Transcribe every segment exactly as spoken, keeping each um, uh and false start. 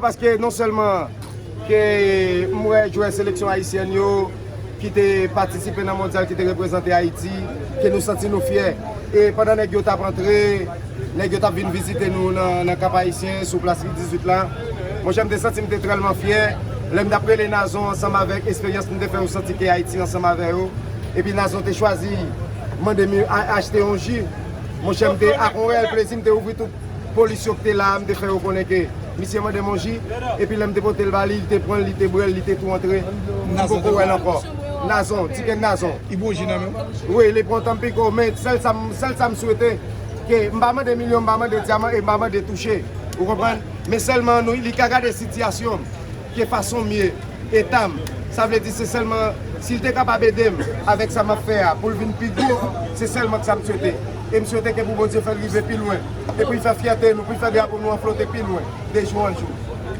Paske non sèlman ke m wè jwè seleksyon ayisyèn yo ki te patisipe nan mondyal, ki te reprezante Ayiti, ke nou santi nou fyè. E pandan nèg yo t ap antre, nèg yo t ap vin vizite nou nan, nan Kap Ayisyen, sou plas Ri dizuit la, monchè, m te santi m te tèlman fyè. Lè m t ap rele Nazon ansanm avèk esperyans m te fè, ou santi ke Ayiti ansanm avè yo. Epi Nazon te chwazi mande m a- achte yon ji. Monchè, m te ak yon reyèl plezi, m te ouvri tout polis yo ki te la a, m te fè yo konnen ke misye mande m yon ji, epi lè m te pote l ba li, li te pran l, li te bwè l, li te tou antre. M poko wè l ankò. Nazon, Tiken Nazon. Li bon ji nan men w? Wi, li pran Tampico, men sèl sa m, sèl sa m swete, ke m pa mande milyon, m pa mande dyaman, e m pa mande touche. Ou konprann? Men sèlman nou, li ka gade sitiyasyon m, ke fason m ye, eta m. Sa vle di se sèlman, si l te kapab ede m avèk sa m ap fè a, pou l vin pi gwo, se sèlman sa m swete. E m swete ke pou Bondye fè l rive pi lwen. E pou l fè fyète nou, pou l fè drapo nou an flote pi lwen, de jou an jou.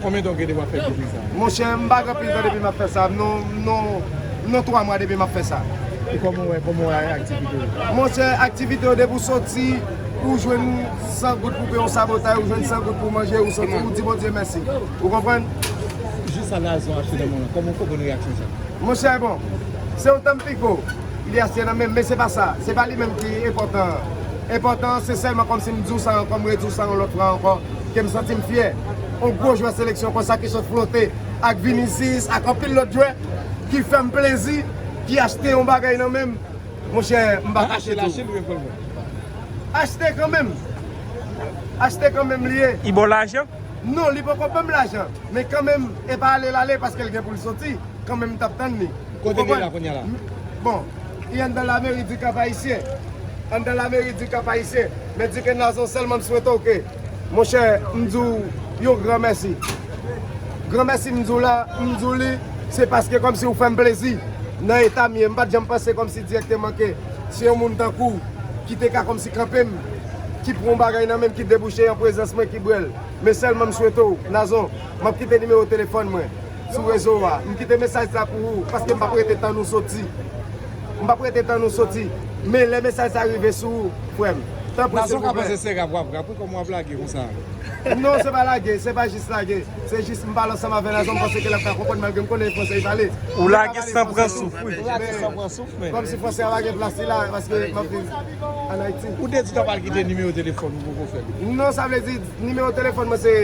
Konbyen tan w gen depi w ap fè defi sa? Monchè, m pa gen anpil tan depi m ap fè sa. Non, non, non, twa mwa depi m ap fè sa. E kòman w wè, kòman w wè aktivite yo? Monchè, aktivite yo depi w soti, ou jwenn san goud pou peye yon sabotay, ou jwenn san goud pou manje, ou soti, ou di Bondye mèsi. Ou konprann? Jis sa Nazon achte nan men w lan, kòman w konprann reyaksyon sa? Monchè, bon, se yon Tampico li achte nan men m, men se pa sa. Se pa li menm ki enpòtan an. Enpòtan an, se sèlman kòmsi m di w sa ankò, m redi w sa yon lòt fwa ankò, ke m santi m fyè. Yon gwo jwè seleksyon konsa ki sot flote ak Vinicius, ak anpil lòt jwè ki fè m plezi, ki achte yon bagay nan men m. Monchè, m pa kache tou. Achte l, achte l, ou menm pran l. Achte kanmenm. Achte kanmenm li ye. Li ba w lajan? Non, li poko ban m lajan. Men kanmenm, e pa ale l ale paske l gen pou l soti. Kanmenm, m t ap tann li. Kote l ye la kounye a la? Bon, li anndan lameri di Kap Ayisyen. Anndan lameri di Kap Ayisyen. Men di ke Nazon sèlman m swete w ke, monchè, m di w yon gran mèsi. Gran mèsi m di w la, m di w li, se paske kòmsi w fè m plezi. Nan eta m ye, m pa t janm panse kòmsi dirèkteman ke se yon moun tankou w ki te ka kòmsi kanpe m, ki pran yon bagay nan men m, ki debouche an prezans mwen, ki bwè l. Men sèlman m swete w, Nazon, m ap kite nimewo telefòn mwen sou rezo a. M kite mesaj sa pou ou, paske m p ap rete tann ou soti. M p ap rete tann ou soti. Men lè mesaj sa rive sou ou, frè m, tanpri, silvouplè. Nazon ka panse se rap w ap rap, wi, kòman w ap lage konsa? Non, se pa lage, se pa jis lage. Se jis m pale ansanm avè Nazon, m panse ke l ap ka konprann, malgre m konnen e fransè li pale. Ou lage san pran souf, wi. Ou lage san pran souf, men. Kòmsi fransè a pa gen plas li la, paske m ap viv ann Ayiti. Ou te di w t ap al kite nimewo telefòn ou, poko fè l. Non, sa vle di, nimewo telefòn mwen se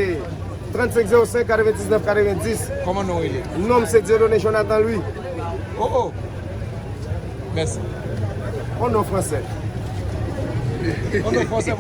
trannsenk zewo senk katrevendiznèf katrevenndis. Kòman non w rele? Non m se Dieudonné Jonathan Louis. Oh, oh. Mèsi. On non fransè. On non fransè.